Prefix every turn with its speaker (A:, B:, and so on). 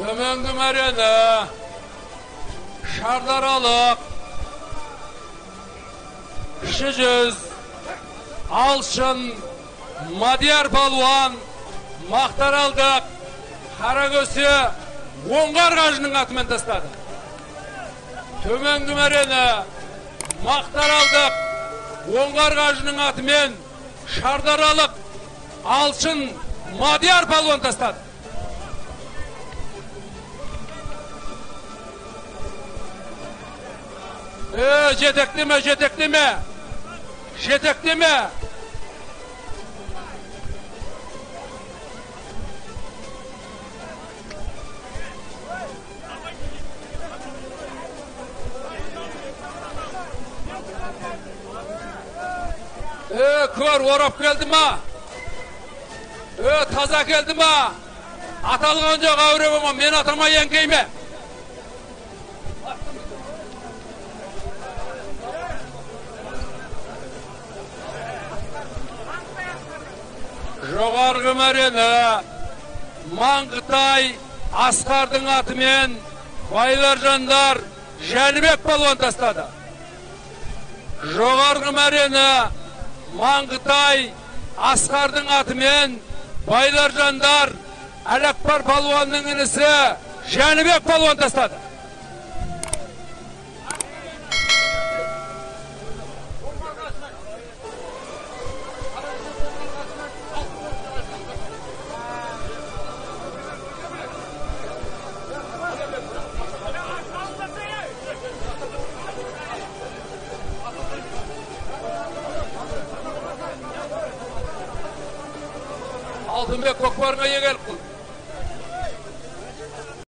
A: Төменгі мәрені Шардаралық Кіші жүз Алшын Мадияр палуан Мақтаралдық Қаракөсе Оңғар қажының атымен тастады. Төменгі мәрені Мақтаралдық Оңғар қажының атымен Шардаралық Алшын Мадияр палуан тастады. Жетектеме, жетектеме. Жетектеме. Көр, орап келді ма? Таза келді ма? Аталған жоқ, әуре болма, мен атамай еңкейме. Жоғарғы мәрені Маңғытай Асқардың атымен Байларжандар Жәнібек палуан тастады. Жоғарғы мәрені Маңғытай Асқардың атымен Байларжандар Әләкпар палуанның інісі Жәнібек палуан тастады. Алтынбек көкпарыңа ие келіп қыл.